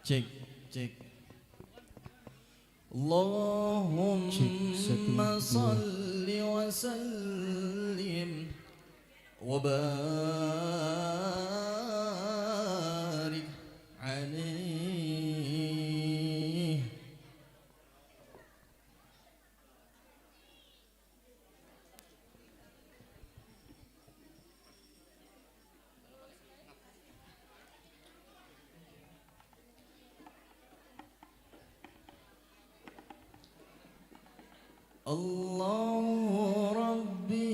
Cek, cek. Allahumma salli wa sallim wa barik alaihi. Allah Rabbi,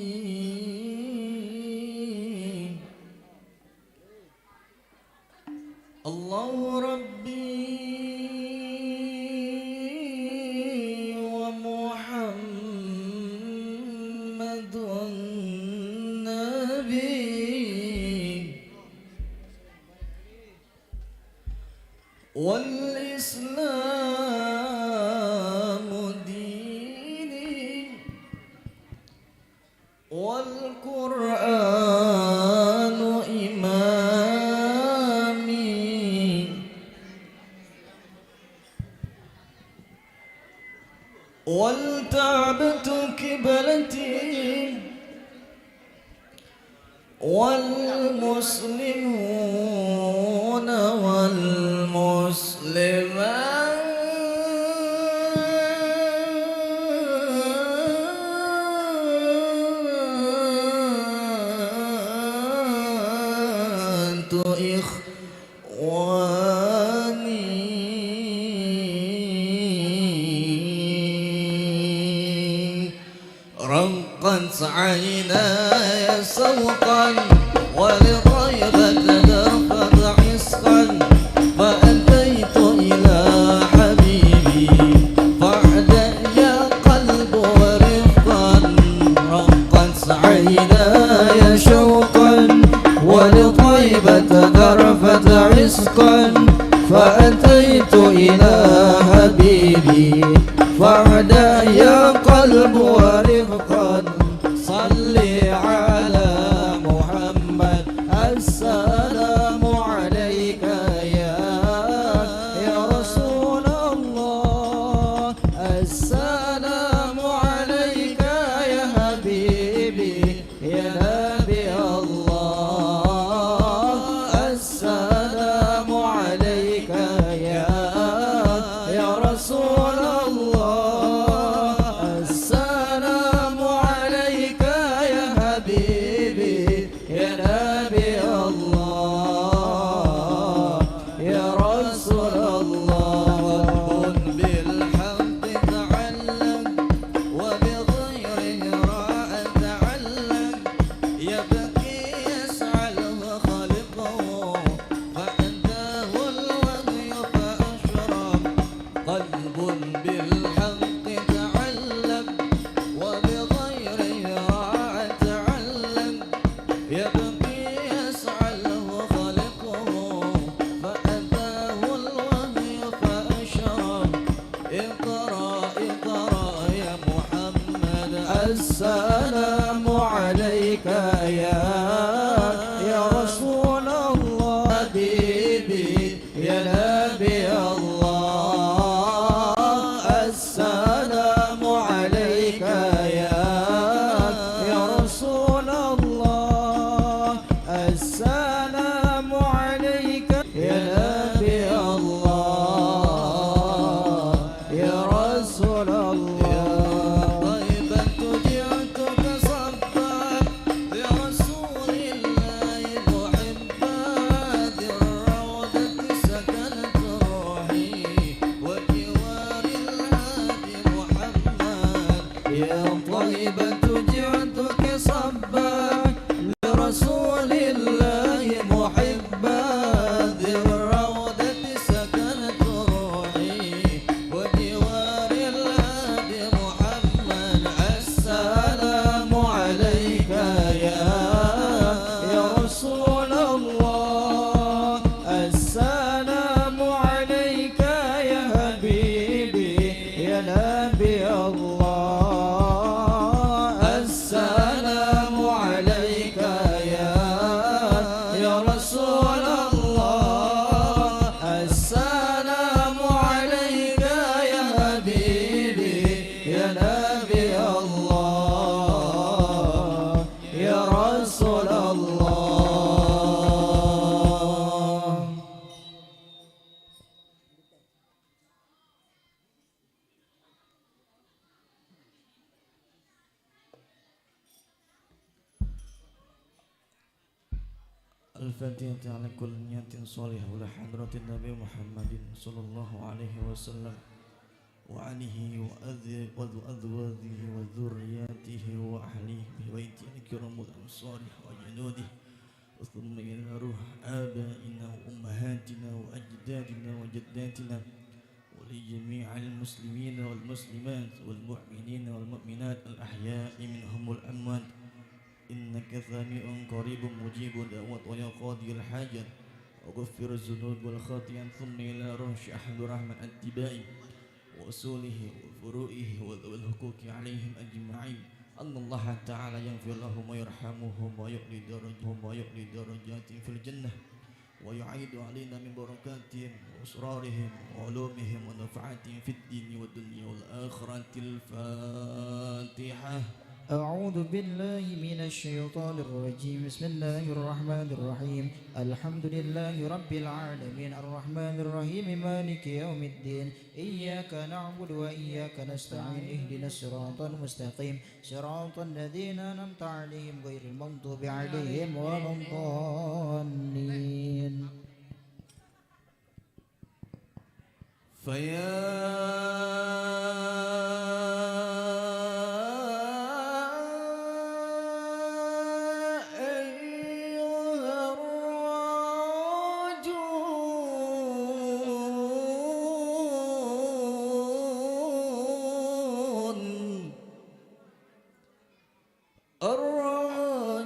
Allah Rabbi wa Muhammadun Nabi wal Islamu dini wal Qur'anu imami wal Ka'batu qiblati wal muslimuna wal muslimat إخواني رقت عيناي سوقا ولطيبة درقت عسقا فأتيت إلى حبيبي فاعدى يا قلب ورفقا رقت عيناي شوقا ولطيبة ذرفت عسقا فأتيت إلى حبيبي فاعدى يا قلب ورفقا صل على محمد السلام عليك يا رسول الله السلام عليك يا حبيبي يا نبي الله السلام عليك يا رسول الله السلام عليك يا حبيبي يا نبي الله يا رسول الله كن بالحق تعلم وبغيره راء تعلم يبكي يسعى خالقه فأتاه الوحي فأشرق قلب بالحق تعلم وبغيره راء تعلم يبكي يسعى خالقه فأتاه الوحي فأشرق اقرأ اقرأ يا محمد السلام عليك يا رسول الله حبيبي يا نبي الله السلام عليك يا رسول الله السلام عليك يا نبي الله يا رسول الله طيبا جئتك صبا لرسول الله محبا ذي الروضة سكنت روحي وجوار الهادي محمد يا طيبا جئتك صبا لرسول الله محبا ذي الروضة سكنت روحي وجوار الهادي محمد السلام عليك يا رسول الله السلام عليك يا حبيبي يا نبي الله الفاتحة على كل نية صالحة إلى حضرة النبي محمد صلى الله عليه وسلم وعليه وأزواجه وذرياته وأهله ببيته الكرام والأنصار وجنوده ثم إلى روح آبائنا وأمهاتنا وأجدادنا وجداتنا ولجميع المسلمين والمسلمات والمؤمنين والمؤمنات الأحياء منهم والأموات إنك سميع قريب مجيب دعوة ويا قاضي الحاجات وغفر الذنوب والخطايا ثم إلى روح أحد رحمة اتباعي وأصوله وفروئه وذوي الحقوق عليهم أجمعين أن الله تعالى يغفر لهم ويرحمهم ويعلي درجاتهم في الجنة ويعيد علينا من بركاتهم وأسرارهم وعلومهم ونفعاتهم في الدين والدنيا والآخرة. الفاتحة. أعوذ بالله من الشيطان الرجيم. بسم الله الرحمن الرحيم. الحمد لله رب العالمين الرحمن الرحيم مالك يوم الدين إياك نعبد وإياك نستعين اهدنا الصراط المستقيم صراط الذين أنعمت عليهم غير المغضوب عليهم ولا الضالين.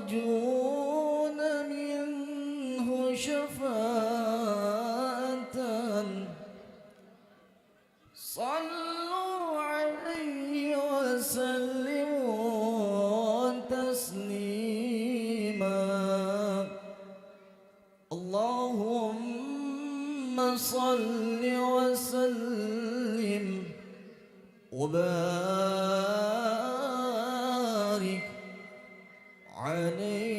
الراجون منه شفاعة صلوا عليه وسلموا تسليما. اللهم صل وسلم وبارك عليه.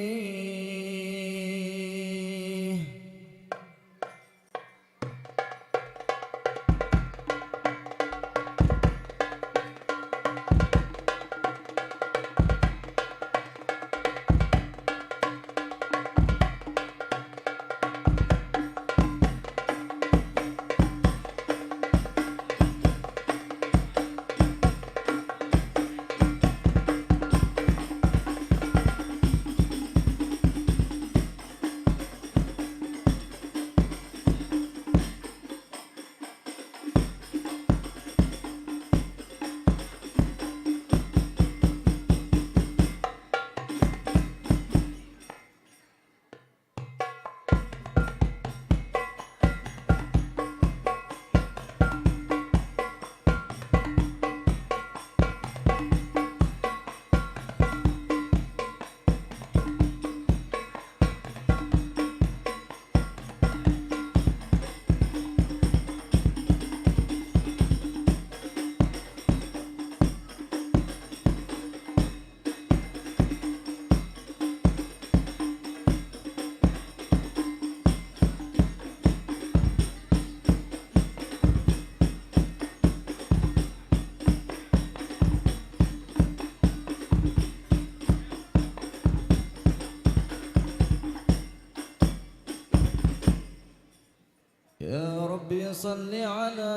يا ربي صل على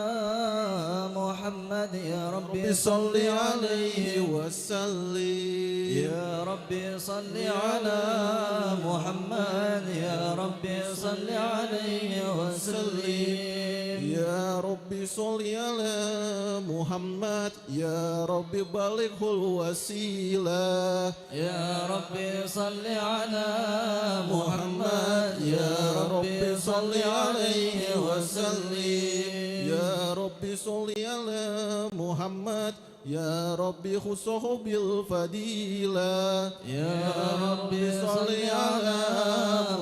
محمد يا ربي صل عليه وسلم. يا ربي صل على محمد يا ربي صل عليه وسلم. يا ربي صل على محمد يا ربي بلغه الوسيلة. يا ربي صل على محمد يا ربي صل عليه وسلم. يا ربي صل على محمد يا ربي خصه بالفضيلة. يا ربي صل على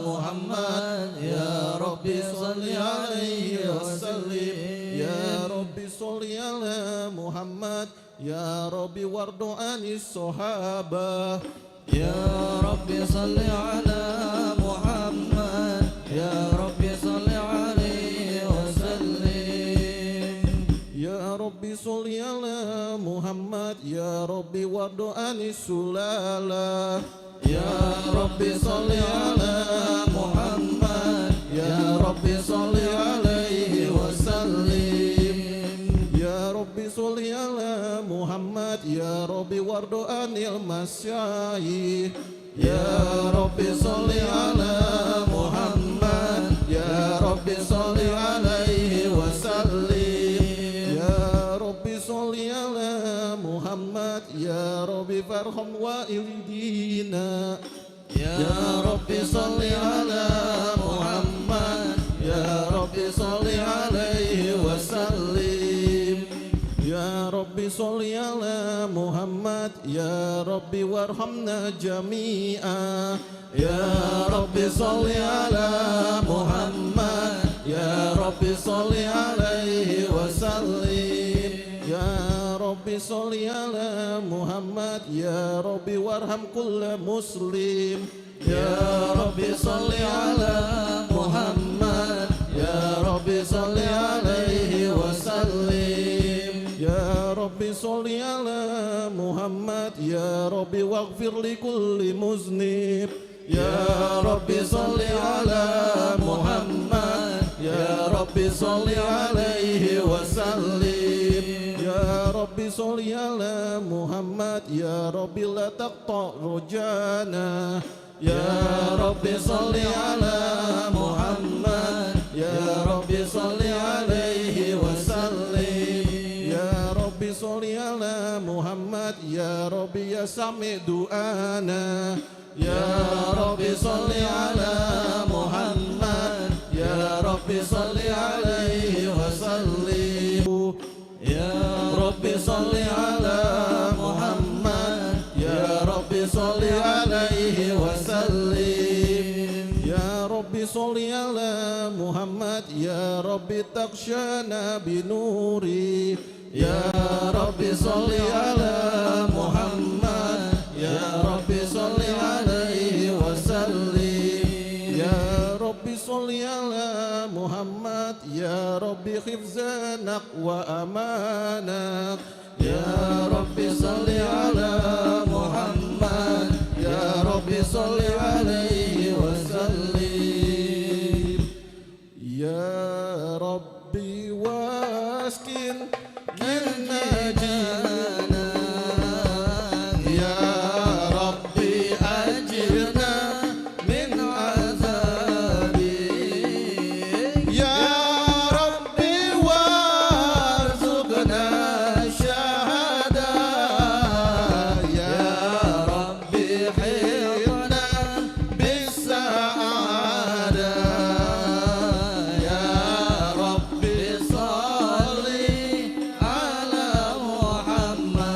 محمد يا ربي صل عليه وسلم. يا ربي صل على محمد يا ربي وارض عن الصحابة. يا ربي صل على محمد يا ربي صل عليه وسلم. يا ربي صل على محمد يا ربي وارض عن السلالة. Ya Rabbi salli ala Muhammad Ya Rabbi salli alaihi wasallim Ya Rabbi sholli ala Muhammad Ya Rabbi wardo anil masyayikh Ya Rabbi salli ala Muhammad Ya Rabbi salli alaihi wasallim Ya Rabbi sholli ala Muhammad Ya Rabbi farham walidina Ya Rabbi salli ala Muhammad Ya Rabbi salli alaihi wasallim Ya Rabbi sholli ala Muhammad Ya Rabbi warhamna jami'a Ya Rabbi salli ala Muhammad Ya Rabbi salli alaihi wasallim Ya Rabbi sholli ala Muhammad Ya Rabbi warham kulla muslim Ya Rabbi salli ala Muhammad Ya Rabbi salli alaihi wasallim Ya Rabbi sholli ala Muhammad Ya Rabbi waghfir li kulli muznib Ya Rabbi salli ala Muhammad Ya Rabbi salli alaihi wasallim Ya Rabbi sholli ala Muhammad Ya Rabbi la taqta' rujana Ya Rabbi salli ala Muhammad Ya Rabbi salli alaihi wasallim Ya Rabbi sholli ala Muhammad Ya Rabbi ya sami' du'ana Ya Rabbi salli ala Muhammad Ya Rabbi salli alaihi wasallim Ya Rabbi salli ala Muhammad Ya Rabbi salli alaihi wasallim Ya Rabbi sholli ala Muhammad Ya Rabbi takshana binuri Ya Rabbi salli ala Muhammad Ya Rabbi salli alaihi wasallim Ya Rabbi sholli ala Muhammad Ya Rabbi khifzanak wa amanak Ya Rabbi salli ala Muhammad Ya Rabbi salli alaihi wasallim Ya Rabbi waskin najana Ya Rabbi ajirna min azabi Ya Rabbi warzuqna syahada Ya Rabbi hidna bisa'ada Ya Rabbi salli ala Muhammad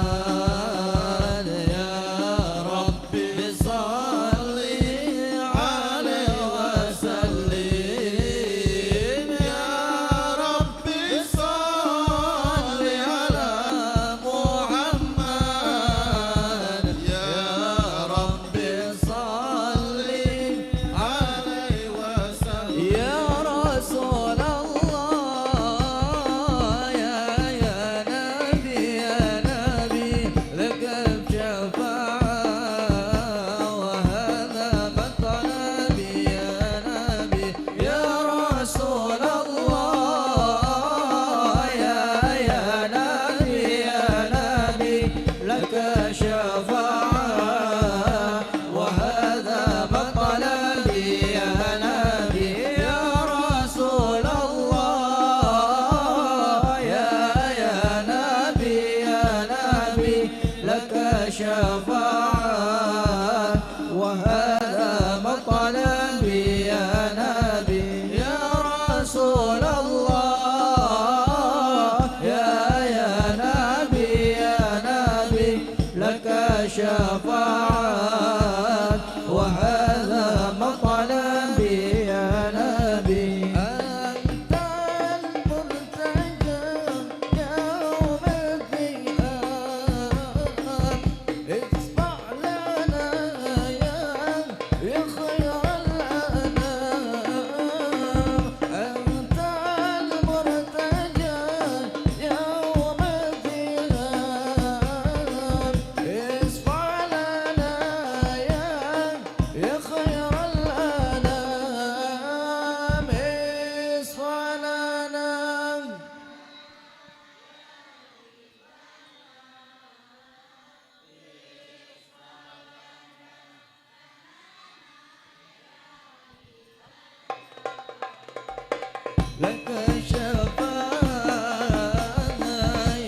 لك شفاعة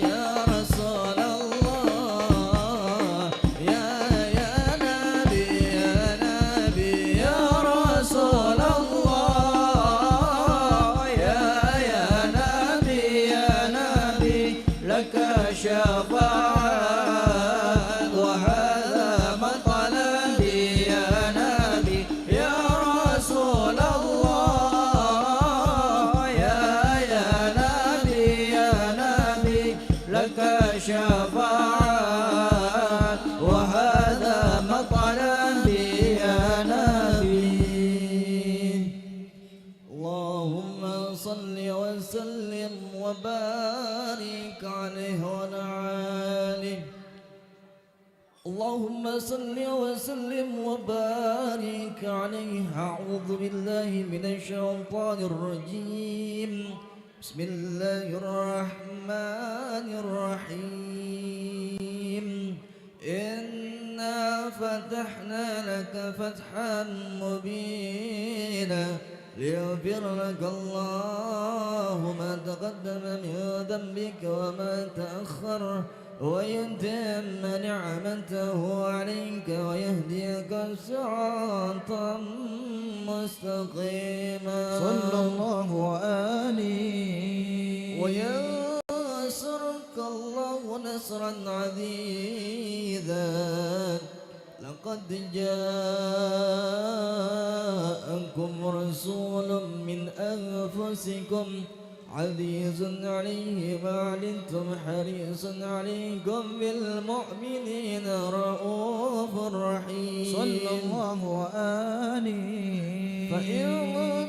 يا رسول الله يا نبي يا نبي يا رسول الله يا نبي لك شفاعة وهذا مطلبي يا نبي يا رسول الله يا نبي لك شفاعة وهذا مطلبي يا نبي اللهم صل وسلم وبارك عليه ونعاله اللهم صل وسلم وبارك عليه أعوذ بالله من الشيطان الرجيم بسم الله الرحمن الرحيم إنا فتحنا لك فتحا مبينا ليغفر لك الله ما تقدم من ذنبك وما تأخر ويتم نعمته عليك ويهديك صراطا مستقيما صلى الله عليه وينصرك الله نصرا عزيزا لقد جاءكم رسول من أنفسكم عزيز عليه ما عنتم حريص عليكم بالمؤمنين رؤوف رحيم صلى الله عليه فإن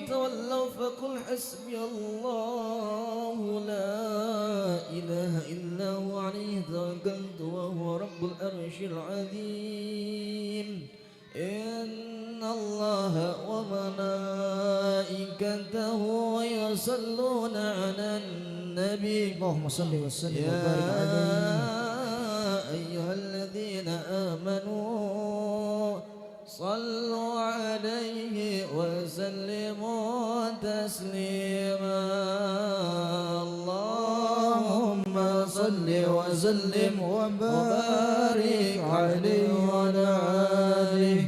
تولوا فقل حسبي الله لا إله إلا هو عليه توكلت وهو رب العرش العظيم إن الله وملائكته يصلون على النبي اللهم صل وسلم يا وبارك عليه أيها الذين آمنوا صلوا عليه وسلموا تسليما اللهم صل وسلم وبارك عليه وعلى آله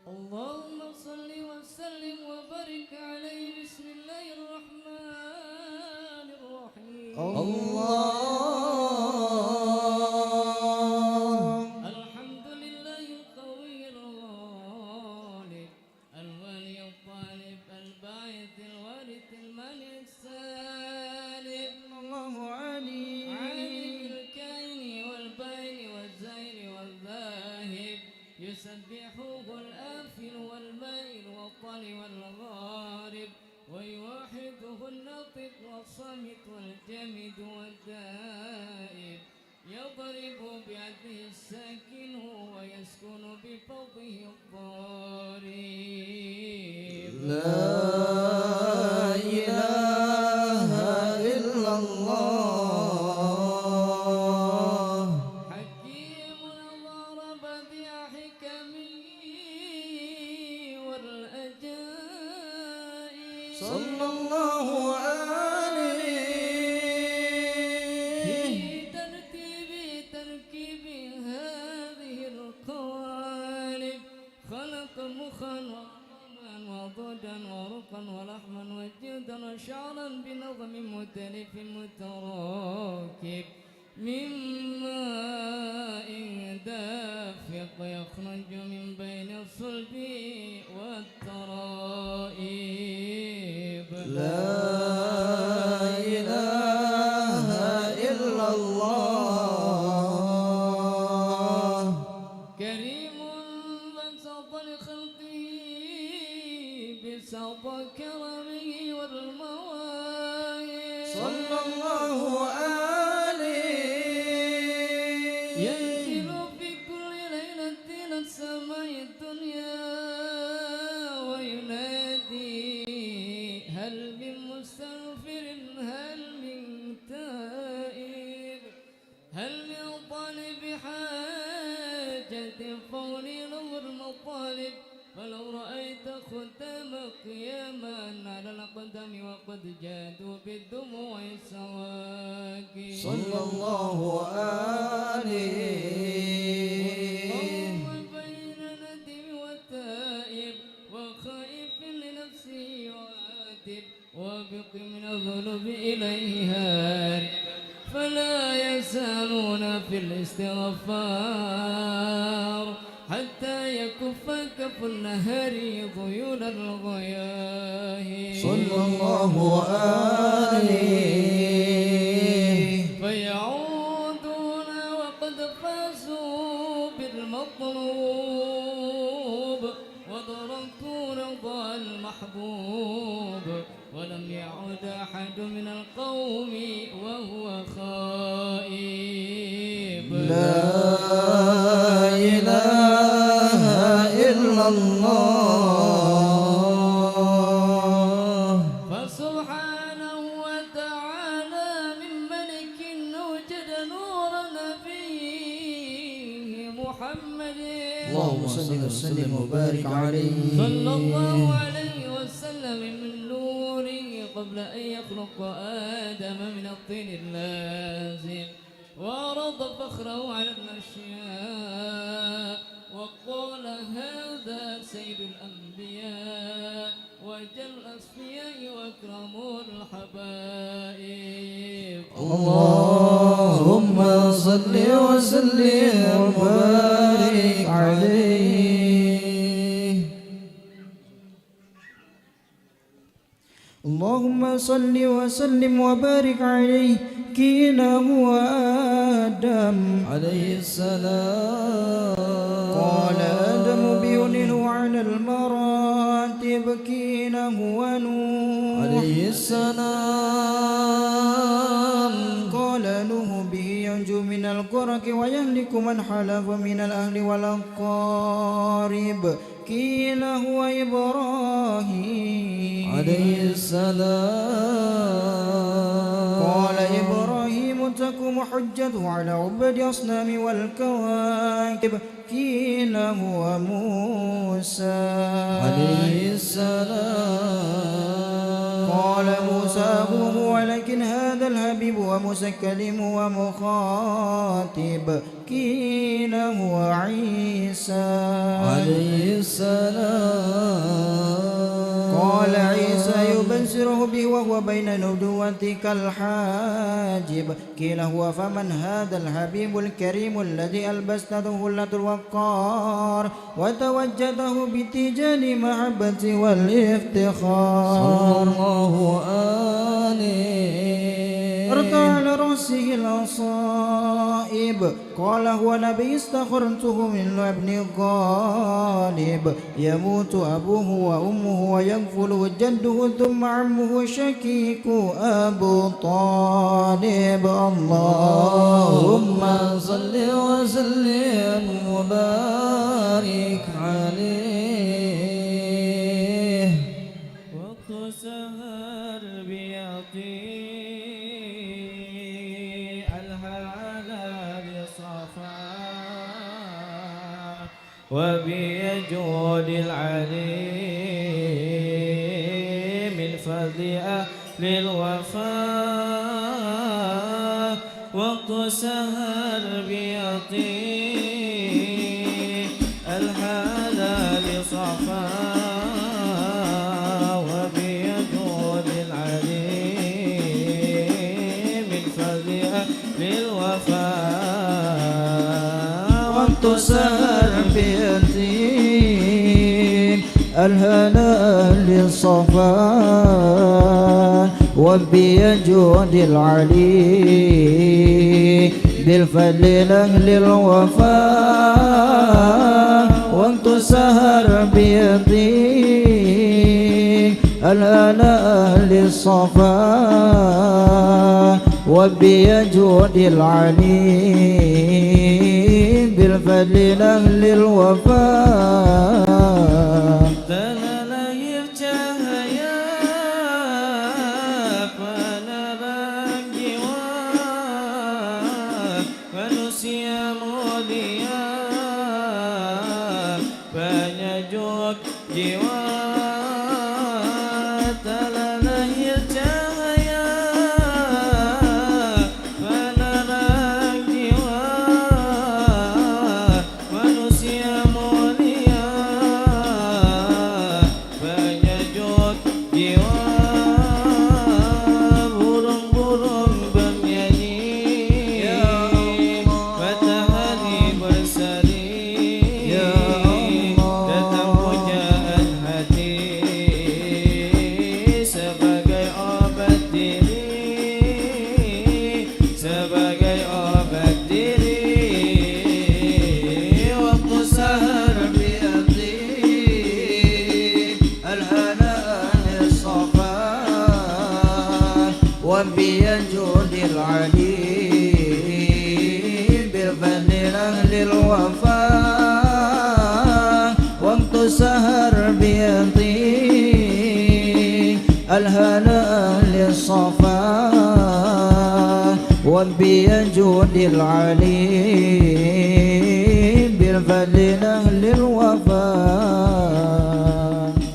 اللهم صل وسلم وبارك عليه بسم الله الرحمن الرحيم الحمد لله القوي الغالب الولي الطالب الباعث الوارث المانع السالب الله عليه عالم الكائن والبائن والزائر والذاهب يسبحه الآفل والمائل والطل والغارب ويوحده الناطق والصامت والجامد والدائب يضرب بعده الساكن ويسكن بفوقه الضارب لا إله إلا الله حكيم ضرب بحكمه والأجائب صلى الله عليه في تركيب هذه القوالب خلق مخا وعظما وضدا ورقا ولحما وجلدا وشعرا بنظم مختلف متراكب من ماء دافق يخرج من بين الصلب والترائب لا إله إلا الله كريم بسط لخلقه بسط كرمه والمواهب صلى الله عليه ينزل في كل ليلة إلى السماء الدنيا وينادي هل من مستغفر هل من تائب هل من طالب حاجة فور له المطالب فلو رأيت ختام قياما على الأقدام وقد جادوا بالدموع السواكي صلى الله عليه بين ندم وتائب وخائف لنفسه وآتب وابق من الذنوب إليه هارب فلا يسالون في الاستغفار حتى يكف كف النهر ذيول الغياه صلى الله عليه فيعودون وقد فازوا بالمطلوب وتركوا رضا المحبوب ولم يعد أحد من القوم وهو خائب لا إله إلا الله فسبحانه وتعالى من ملك أوجد نور نبيه محمد اللهم صل وسلم وبارك عليه صلى الله عليه وسلم من نوره قبل أن يخلق آدم من الطين اللازم وعرض فخره على الأشياء وقال هذا سيد الأنبياء وجل الأصفياء وأكرم الحبائب اللهم صل وسلم وبارك عليه اللهم صل وسلم وبارك عليه كينا هو آدم عليه السلام قال آدم بينه على المراتب كينا هو نوح عليه السلام قال نوح به ينجو من الغرق ويهلك من حلف من الأهل والأقارب قيل هو إبراهيم عليه السلام قال إبراهيم تقوم حجته على عبد أصنام والكواكب قيل هو موسى عليه السلام قال موسى أخوه ولكن هذا الحبيب ومسكلم ومخاطب قيل هو عيسى عليه السلام قال عيسى يبشره به وهو بين نبوتك الحاجب قيل هو فمن هذا الحبيب الكريم الذي ألبسته هلة الوقار وتوجده بتيجان محبة والافتخار الله عليه ارتع على رأسه الأصائب قال هو نبي استخرته من ابن غالب يموت أبوه وأمه ويغفله جده ثم عمه شكيك أبو طالب اللهم صل وسلم وبارك عليه وقت سهر بيعطي الهلا بصفا وبيجود العليم من فضل أهل الوفاء وقت سهر بيعطي الهلا بصفا وبيجود العليم من فضل أهل الوفاء وقت سهر بيتين الهنا للصفا وبيجود العلي بالفضل لأهل الوفاء وقت سهر بيتين الهنا للصفا وبيجود العلي بالفضل لأهل الوفاء تلالير cahaya penerang jiwa manusia mulia penyejuk وبيجود العليم بالفضل أهل الوفاء وقت سهر بيطيب الهنا أهل الصفا وبيجود العليم بالفضل أهل الوفاء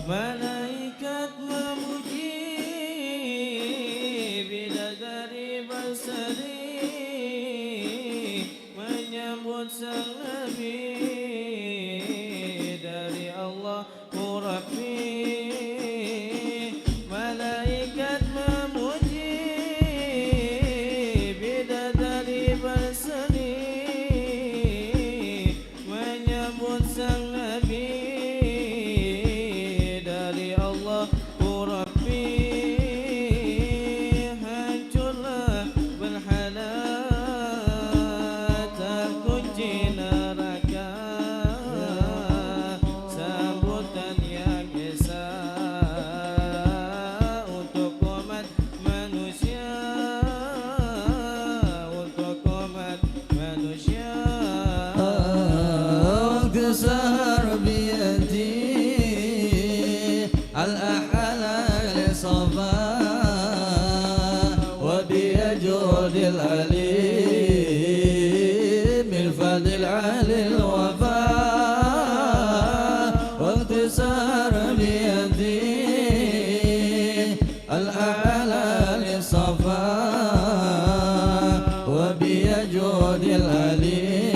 Malaikat memuji bila dari berseri menyambut sang Nabi dari Allah Rabbi. Malaikat memuji bila dari berseri menyambut sang Nabi dari Allah Rabbi. Hancurlah berhalat terkunci neraka sambutan yang esa untuk umat manusia untuk umat manusia. سهر بيدي الأحلى صفا وبيجود العليم من فضل علي الوفاء وقت سهر بيدي الأحلى صفا وبيجود العليم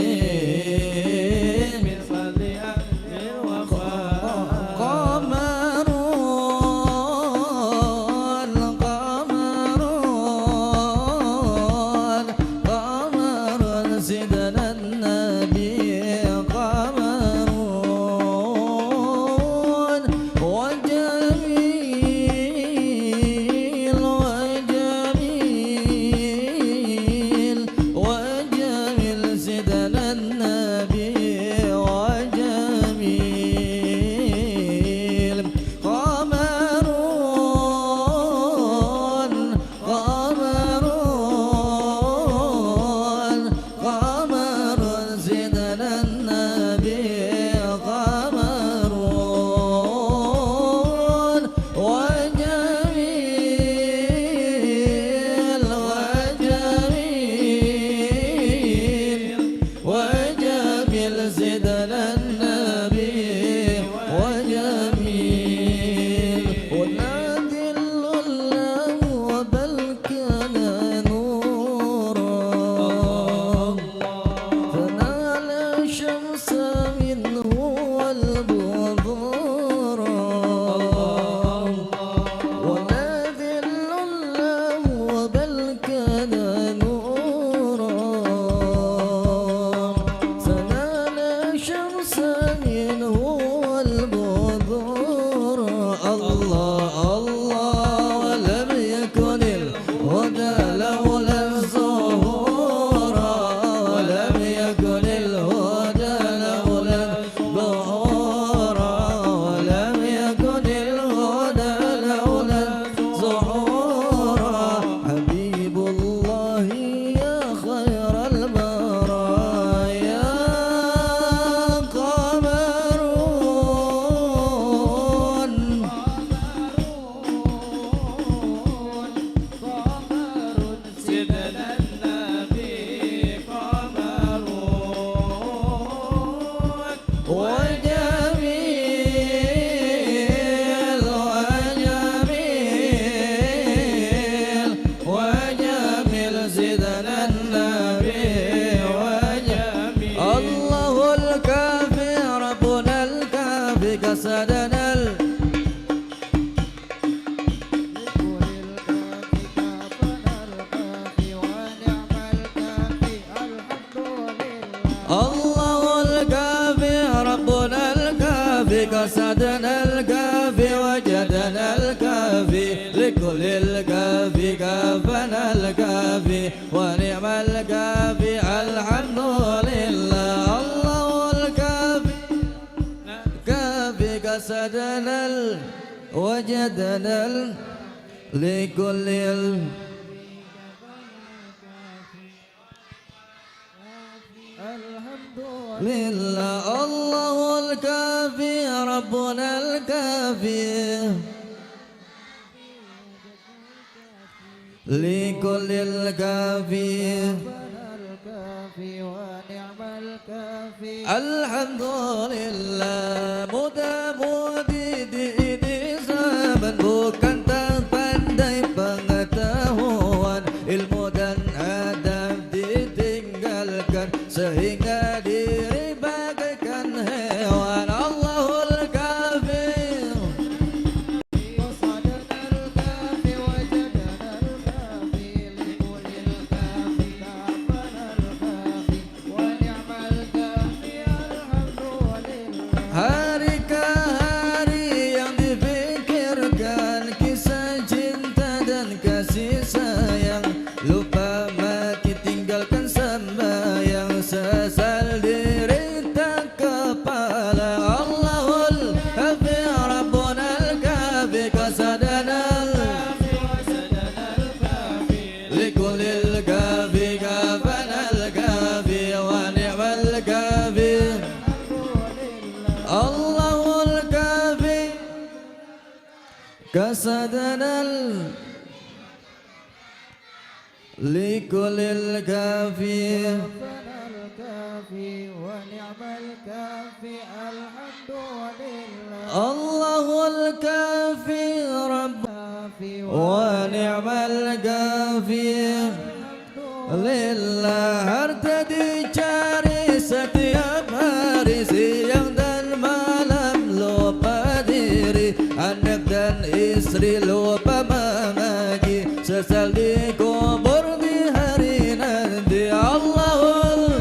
قصدنا الكافي وجدنا الكافي لكل الكافي كافنا الكافي ونعم الكافي الحمد لله. الله الكافي كافي قصدنا وجدنا لكل لله الله الكافي ربنا الكافي لكل الكافي ونعم الكافي الحمد لله mudah-mudi di zaman bukan tak pandai pengetahuan ilmu dan adab ditinggalkan sehingga diri bagaikan hewan Allahul kafir hari ke hari yang difikirkan kisah cinta dan kasih sayang lupa mati tinggalkan sembahyang sesal diri tak kepala Allahul kafi rabbunal kafi qasadanal likulil kafi kafanal kafi wa ni'mal kafi Allahul kafi kasadanal likulil kafi Allahul kafi rabb wa ni'mal kafi lillah harta dicari setiap hari siang dan malam lupa diri anak dan istri lupa mengaji sesal dikubur di hari nanti Allahul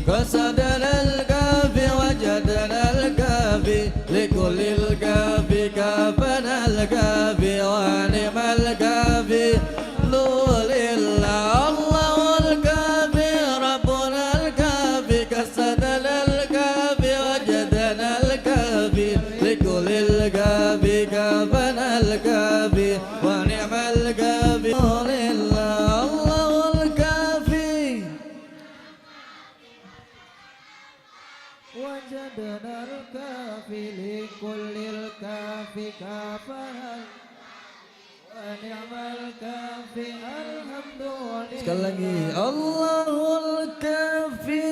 qasadanal kafi wajadanal kafi likulil kafi kafanal kafi wa ni'mal kafi lillah Allahul kafi rabbunal kafi qasadanal kafi wajadanal kafi likulil kafi kafanal kafi wa ni'mal kafi lillah Allahul kafi وجدنا الكافي لكل الكافي كافنا ونعم الكافي الحمد لله sekali lagi Allahul kafi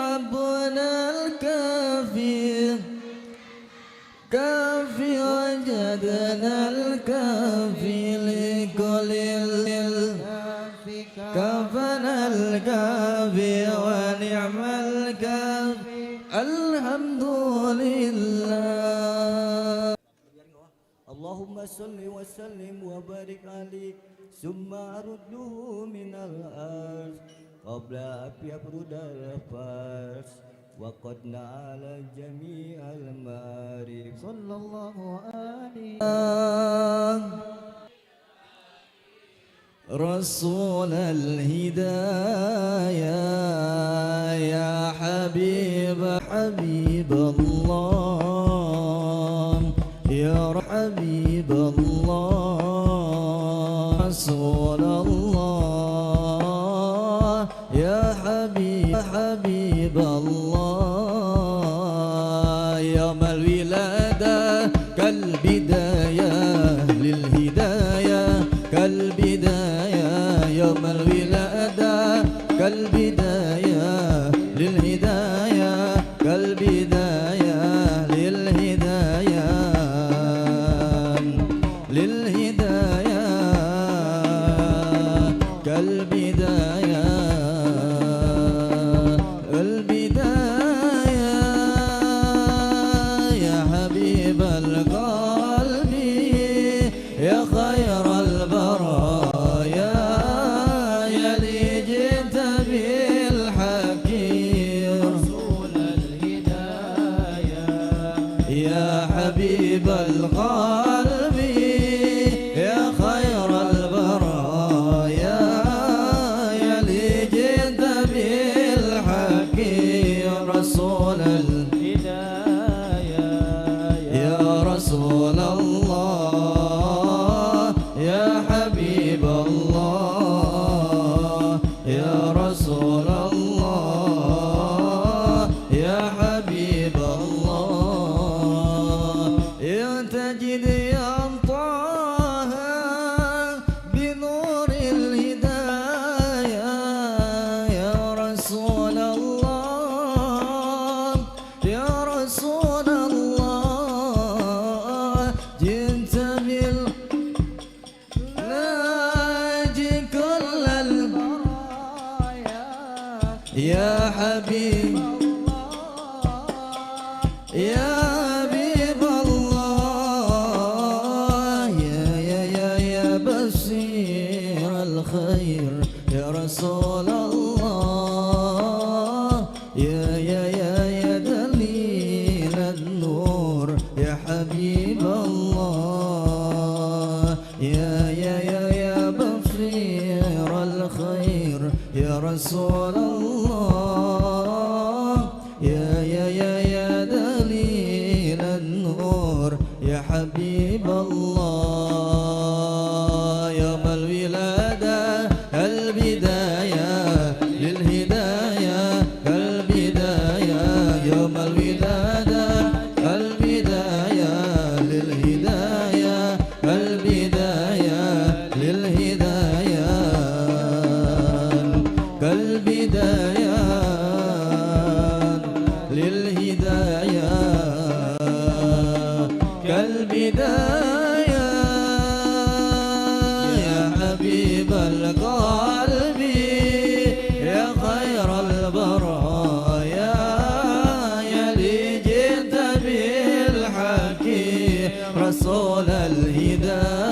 rabbuna al-kafi kafi wajadna al-kafi likulil kafana al-kafi wa ni'mal kafi Alhamdulillah Allahumma salli wa sallim wa barik alaik summa arudduhu minal ars qabla abyabudal fars wa qad na'ala jami'al marif sallallahu alaihi رسول الهداية يا حبيب الله يا حبيب الله رسول الله يا حبيب الله يوم الولادة كالبداية للهداية كالبداية يوم الولادة كالبداية للهداية كالبداية للهداية للهداية كالبداية البداية يا حبيب القلب يا خير البرايا يا لي جئت بالحق رسول الهداية يا حبيب القلب يا خير البرايا يا لي جئت بالحق رسول الهداية يا رسول الله يا حبيب الله يا رسول الله يا حبيب يا حبيب الله يا بشير الخير يا رسول الله يا دليل النور يا حبيب الله يا بشير الخير يا رسول الله يا دليل النور يا حبيب الله يوم الولادة البداية للهداية البداية يوم الولادة البداية للهداية البداية للهداية كالبداية للهداية كالبداية يا حبيب القلب يا خير البرايا يا اللي جئت بالحق رسول الهداية